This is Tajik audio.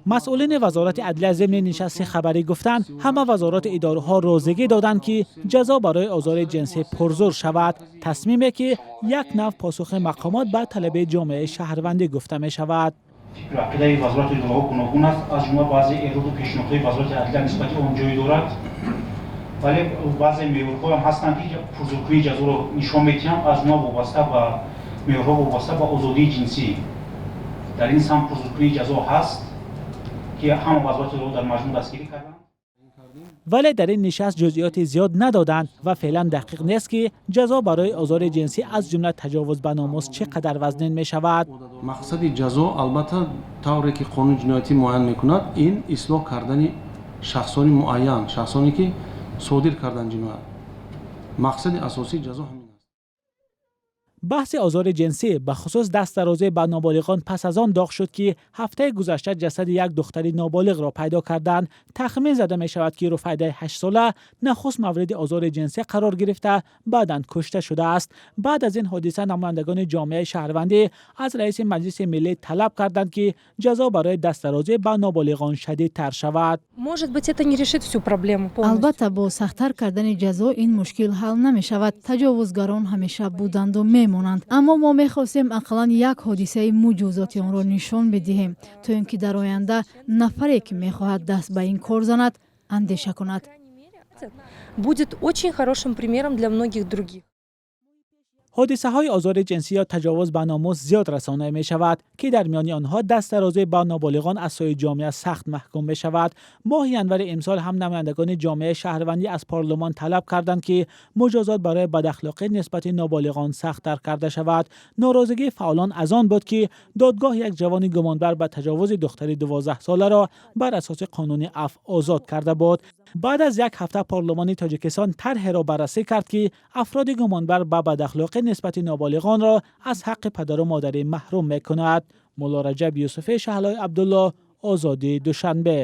Масъулини Вазорати адлия зимни нишасти хабарӣ гуфтанд, ҳама вазорату идораҳо розигӣ доданд, ки ҷазо барои озори ҷинсӣ пурзур шавад. Тасмиме, ки як нав посухи мақомот ба талаби ҷомеаи шаҳрвандӣ гуфта мешавад. Фикру ақидаи вазорату идораҳо гуногун аст, аз ҷумла баъзе эроду пешниҳодҳои Вазорати адлия нисбати он ҷой дорад, вале баъзе меъёрҳоам ҳастанд, ки пурзуркунии ҷазоро нишон медиҳанд, аз ҷумла вобаста ба меъёрҳо вобаста ба озодии ҷинсӣ. Дар ин самт пурзуркунии ҷазо ҳаст, ки ҳама вазорату идораҳо дар маҷмӯъ дастгирӣ карданд. Вале дар ин нишаст ҷузъиёти зиёд надоданд ва феълан дақиқ нест, ки ҷазо барои озори ҷинсӣ, аз ҷумла таҷовуз ба номус, чӣ қадар вазнин мешавад. Мақсади ҷазо, албатта, тавре ки қонуни ҷиноятӣ муайян мекунад, ин ислоҳ кардани шахсони муайян, шахсоне ки содир карданд ҷиноят. Мақсади асосии ҷазо ҳамин аст. Баҳси озори ҷинсӣ, бахусус дастдарозӣ ба ноболиғон, пас аз он доғ шуд, ки ҳафтаи гузашта ҷасади як духтари ноболиғро пайдо карданд. Тахмин зада мешавад, ки Руфайдаи 8сола нахуст мавриди озори ҷинсӣ қарор гирифта, баъдан кушта шудааст. Баъд аз ин ҳодиса намояндагони ҷомеаи шаҳрвандӣ аз раиси Маҷлиси Миллӣ талаб карданд, ки ҷазо барои дастдарозӣ ба ноболиғон шадидтар шавад. Может быть, это не решит всю проблему полностью. Албатта, бо сахттар кардани ҷазо ин мушкил ҳал намешавад. Таҷовузгарон ҳамеша буданду мемонанд, аммо мо мехостем ақаллан як ҳодисаи муҷозоти онро нишон бидиҳем, то ин ки дар оянда нафаре, ки мехоҳад даст ба ин кор занад, андеша кунад. Будет очень хорошим примером для многих других. Ҳодисаҳои озори ҷинсӣ ё таҷовуз ба номус зиёд расонаӣ мешавад, ки дар миёни онҳо дастдарозӣ ба ноболиғон аз сӯи ҷомеа сахт маҳкум мешавад. Моҳи январи имсол ҳам намояндагони ҷомеаи шаҳрвандӣ аз парлумон талаб карданд, ки муҷозот барои бадахлоқӣ нисбати ноболиғон сахттар карда шавад. Норозигии фаъолон аз он буд, ки додгоҳ як ҷавони гумонбар ба таҷовузи духтари 12-соларо бар асоси қонуни афв озод карда буд. Баъд аз як ҳафта парлумони Тоҷикистон тарҳеро баррасӣ кард, ки афроди гумонбар ба бадахлоқӣ нисбати ноболиғонро аз ҳаққи падару модарӣ маҳрум мекунад. Мулло Раҷаб Юсуфӣ, Шаҳлои Абдулло, Озодӣ, Душанбе.